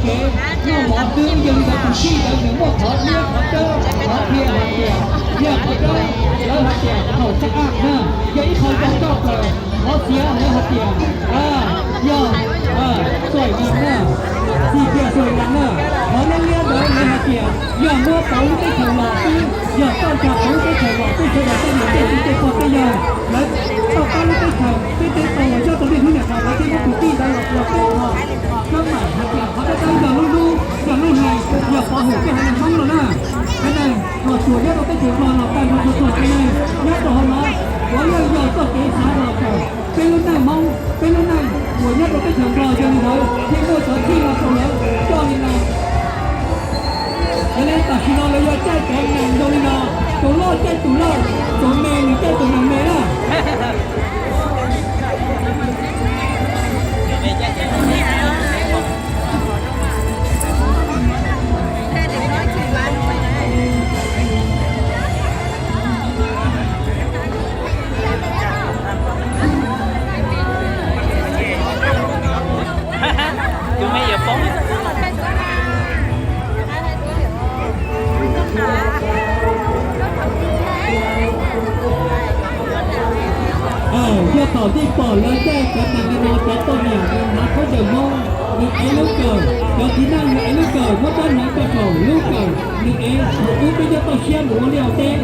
Kev noj mov xwb, yog li ntawd tus txij ntawd nws muaj qhov liab qhov dawb qhov qhia hais tias, yog qhov dawb lawv hais tias thaum txaj aj na, yog ib qho zoo tshaj plaws. Qhov xiav lawv hais tias, yog xuaim nas na, txij tias xuaim nas na. Qhov liab liab ntawd lawv hais tias yog muab tau lub teb chaws los xwb, yog toj ntshai tau lub teb chaws los xwb, sawv daws tej niam tej txiv tej pog tej yawg lawv toj qab lub teb chaws, peb teb tau los nyob rau niaj hnub niam no lawv thiaj muab tus txij ntawd los ua teb qho. Koj mam hais tias qhov dawb dawb yog lub hlub, yog lub hlais, yog pov hwm peb haiv neeg Hmoob no na. Haiv neeg los tsuas nyob rau teb chaws Nplog los tag nrho txhua txhua haiv neeg nyob rau hauv no, puav leej yog txoj kev xav los kawm peb lub neej Hmoob, peb lub neej uas nyob rau teb chaws Nplog yog li ntawd thiaj muaj cov txij no rau lawv coj li no. Yog li tam sim no lawv yuav caij cov nees zoo li no, tus loj caij tus loj, tus me nws caij tus nees me na. Tus me yuav poob. Yog thaum twg pom lawv caij cov nees li no cov poj niam nws hnav khaub ncaws Hmoob, nws ev lub kawm, cov txiv neej nws ev lub kawm muab rab hneev rau saum lub kawm, nws ev thaum ub peb cov toj siab mus ua liaj ua teb.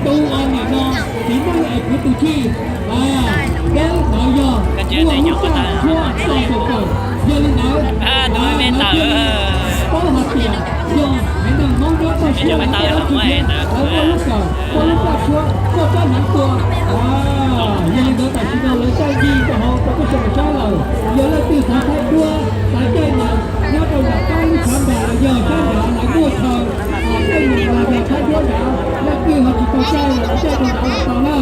Tus uas nim no txiv neej es kwv tus txij, dawb no yog muaj lub raj tshuab txog saum kawm. Yog li ntawd, lawv thiaj li paub hais tias yog haiv neeg Hmoob nyob toj siab lawv muaj dab tsi thiab lawv muaj lub kawm, muaj lub raj tshuab, muaj rab hneev tua. Yog li ntawd tam sim no lawv caij nce rau hauv rau peb sawv daws saib lawm. Yog leej twg xav thaij duab, xav caij nees nyob rau nram qab lub tshav npas los yog sab nrad lawv muaj chaw, caij nees los yog thaij duab nrad, leej twg ho tsis tau caij los lawv caij rau nrad los tau na.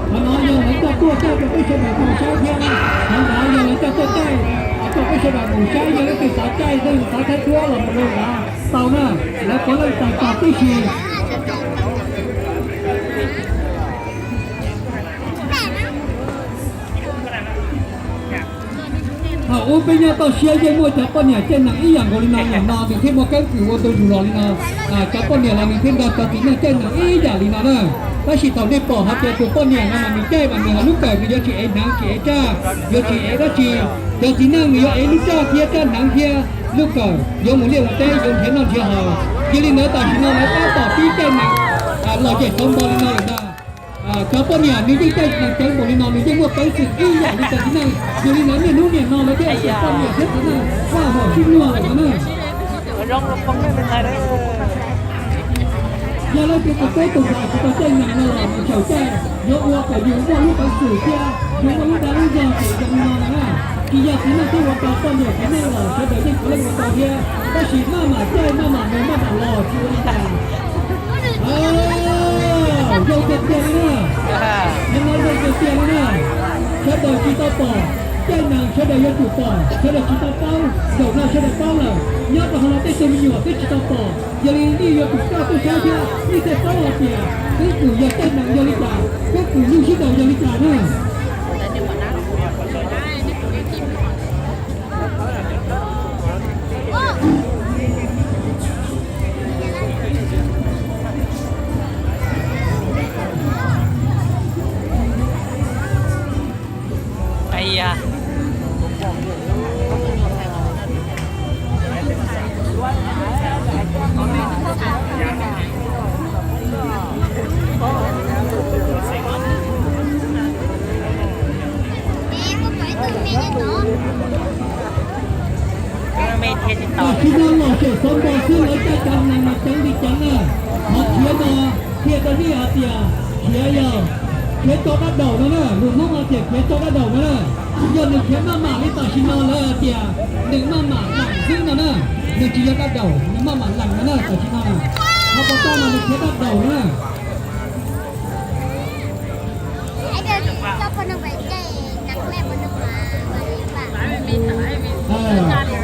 Qhov no yog lawv coj tuaj caij rau peb sawv daws tau saib thiab. Qhov nrad yog lawv coj tuaj caij rau peb sawv daws mus saib, yog leej twg xav caij, leej twg xav thaij duab los mus rau nrad tau na. Lawv puav leej txais tos tib si. Thaum ub peb nyob toj siab yeej muaj cov poj niam caij nees ib yam nkaus li no, yam no nws thiaj muaj keeb kwm ua ntu zus los li no. Cov poj niam los nws thiaj nrog cov txiv neej caij nees ib yam li no na. Tab sis thaum nej pom hais tias tus poj niam no mas nws caij mas nws hauv lub kawm nws yuav tsis ev hneev tsis ev raj, yuav tsis ev dab tsi. Cov txiv neej nws yuav ev lub raj thiab rab hneev thiab lub kawm yuav mus liaj mus teb yuav nrhiav noj nrhiav haus. Yog li ntawd tam sim no lawv tab tom pib caij nees los yam tau npo li no lawm ntag. Cov poj niam nws yeej caij nees ceev npaum li no nws yeej muaj peev xwm ib yam li cov txiv neej. Yog li ntawd niaj hnub niam no lawv thiaj ua kom poj niam thiab txiv neej faj hom sib luag lawm no na. Yog leej twg tus tub tus ntxhais tsis tau caij nees no los mus xyaum caij, yuav ua kom yus muaj lub peev xwm thiab yuav muaj lub dag lub zog ces zoo li no na. Tsis yog txiv neej thiaj ua tau, poj niam txiv neej los sawv daws yeej puav leej ua tau thiab, tab sis maj mam caij maj mam mus maj mam los tsis ua li cas. Zoo tiag tiag li na. Qhov no zoo tiag tiag li na. Sawv daws tsis tau pom, caij nees sawv daws yuav tsum pom, sawv daws tsis tau paub, zaum no sawv daws paub lawm. Nyob rau hauv no tej tug me nyuam twb tsis tau pom, yog li nej yuav tsum coj tuaj saib thiab nej thiaj paub hais tias keeb kwm yog caij nees yog li cas, keeb kwm lub sib ntaus yog li cas na. Tam sim no los xyem xov npo xwb lawv caij cov nees mas ceev li ceev na. Qhov khiav no qhia rau nej hais tias khiav yog khiav tso dab daum no na, lus Hmoob hais tias khiav tso dab daum no na. Yog nws khiav maj mam li tam sim no lawv hais tias nws maj mam lees xwb no na, nws tsis yog dab daum, nws maj mam lees no na tam sim no na. Qhov pov toj mas nws khiav dab daum no na.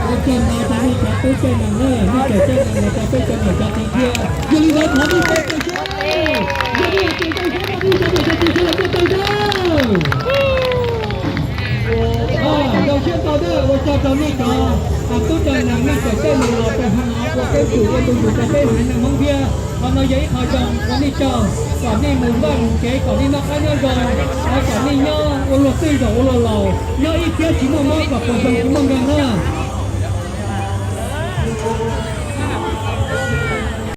Ua tsaug ntau rau nej cov tub caij nees na, nej tseem caij nees los rau peb cov niam cov txiv thiab. Yog li ntawd thov nej peb cov siab, yog nej tseem caij siab no nej cov niam cov txiv sawv daws ntuj tau na. Zoo siab ntau na, ua tsaug rau nej cov tub caij nees, nej tseem caij nees Peb tus ua tus yug rau peb haiv neeg Hmoob thiab. Qhov no yog ib qho zoo rau nej tsaug, kom nej mus vaj mus tsev, kom nej noj qab nyob zoo, kom nej nyob ua luag twj zaum ua luag laus, nyob ib txhiab tsis muaj mob, kom puas zoo tsis muaj nkeeg na.